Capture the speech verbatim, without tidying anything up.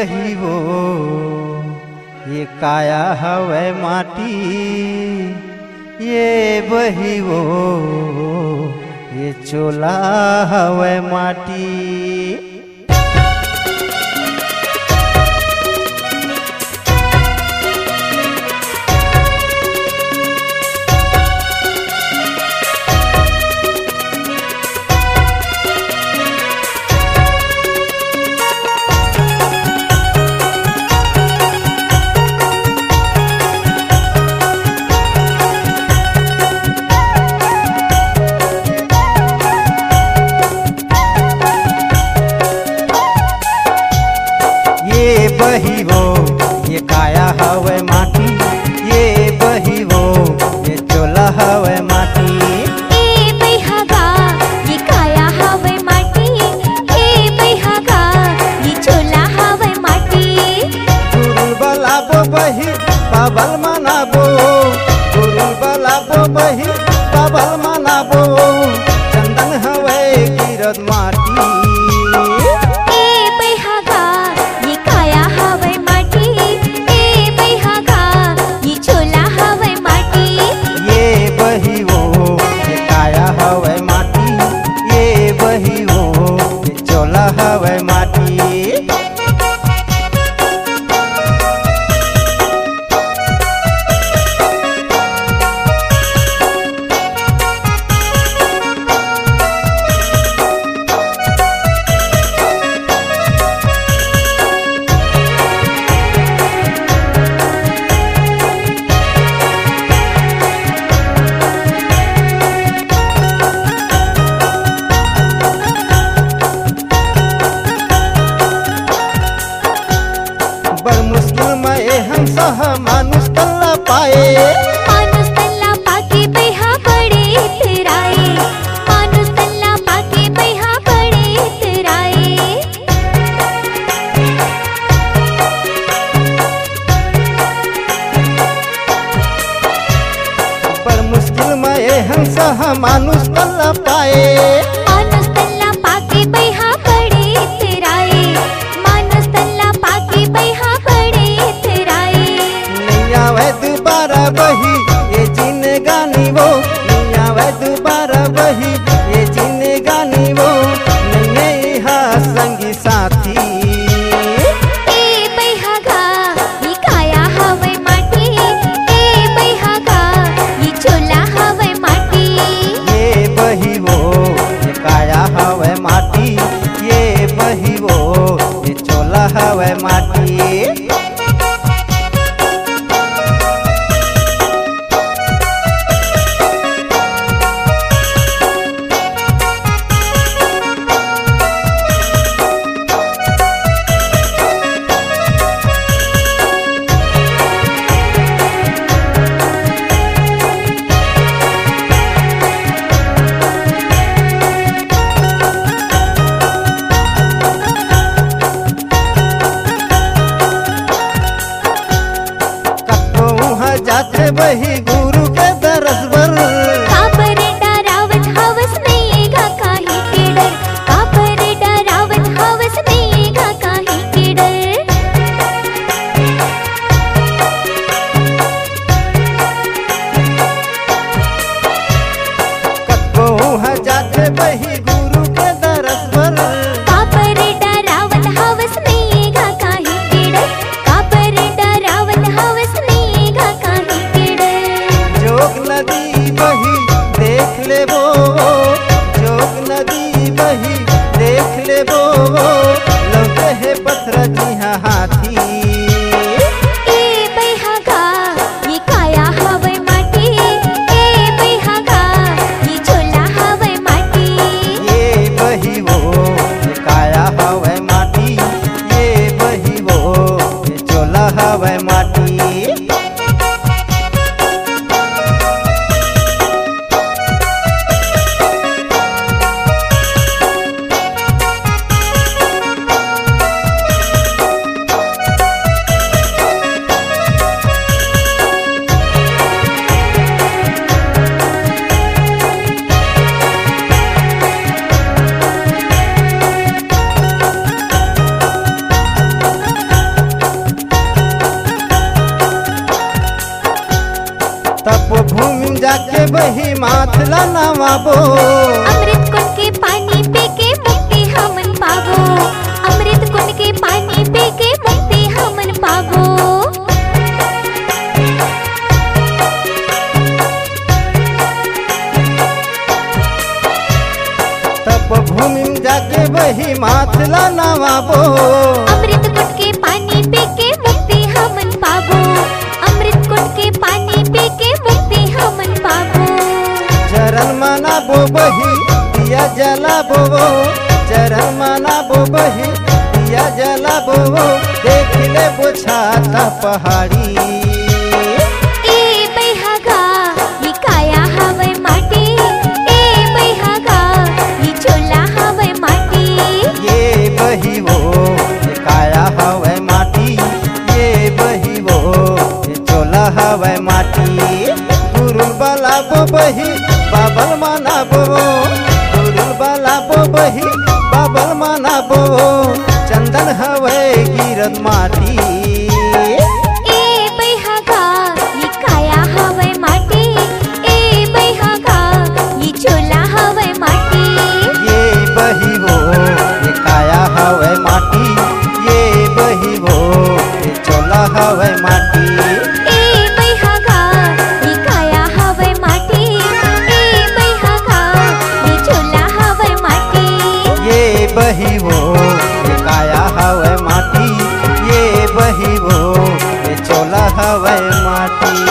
बही वो, ये काया हवय माटी, ये बही वो, ये चोला हवय माटी। ये बही वो, ये काया हवय माटी, ये बही वो, ये चोला हवय माटी। ए बइहा गा, ये काया हवय माटी, ए बइहा गा, ये चोला हवय माटी। गुरुल बलाबो बही, बाबल मनाबो, गुरुल बलाबो बही, बाबल मनाबो, चंदन हवय गिरत माटी। ए बइहा गा, ये काया हवय माटी, ए बइहा गा, ये चोला हवय माटी। ये बही वो, ये काया हवय माटी, ये बही वो, ये चोला हवय माटी। बड़ मुश्किल म ए हंसा ह मानुष तन ला पाए। मानुष तन ला पाके बइहा बड़े इतराए। मानुष तन ला पाके बइहा बड़े इतराए। बड़ मुश्किल म ए हंसा ह मानुष तन ला पाए। मानुष तन ला पाके बइहा बड़े इतराए। मानुष तन ला पाके बइहा बड़े इतराए। नइ आवय दुबारा बही ये जिनगानी वो, नइ आवय दुबारा बही ये जिनगानी वो, नइ ए हा संगी साथी। ए बइहा गा, ये काया हवय माटी, ए बइहा गा, ये चोला हवय माटी। ये बही वो, ये काया हवय माटी, ये बही वो, ये चोला हवय माटी। कतको उहाँ जाथे बही गुरु के दरस बर। काबर डरावत हवस नइये गा काहे के डर, काबर डरावत हवस नइये गा काहे के डर। कतको उहाँ जाथे बही गुरु के दरस बर। काबर डरावत हवस नइये गा काहे के डर, काबर डरावत हवस नइये गा काहे के डर। जोग नदी बही जाके बही माथ ला नवाबो। अमृत कुंड के पानी पी के मुक्ति हमन पाबो। अमृत कुंड के पानी पी के मुक्ति हमन पाबो। तपोभूमि म जाके बही माथ ला नवाबो। अमृत कुंड के पानी पी के मुक्ति हमन पाबो। अमृत कुंड के पानी पी के मुक्ति हमन पाबो। चरण मनाबो बही दिया जलाबो। चरण मनाबो बही दिया जलाबो। देख लेबो छाता पहाड़ी। ए बइहा गा, ये काया हवय माटी। ए बइहा गा, ये चोला हवय माटी। ये बही वो, ये काया हवय माटी। ये बही वो, ये चोला हवय माटी। गुरुल बलाबो बही, बाबल मनाबो। गुरुल बलाबो बही, बाबल मनाबो। चंदन हवय गिरत माटी। ए बइहा गा, ये काया हवय माटी। ए बइहा गा, ये चोला हवय माटी। ये बही वो, ये काया हवय माटी। ये बही वो, ये चोला हवय माटी। ए बइहा गा, ये काया हवय माटी। ए बइहा गा, ये चोला हवय माटी। ये बही वो, ये काया हवय माटी। ये बही वो, ये चोला हवय माटी।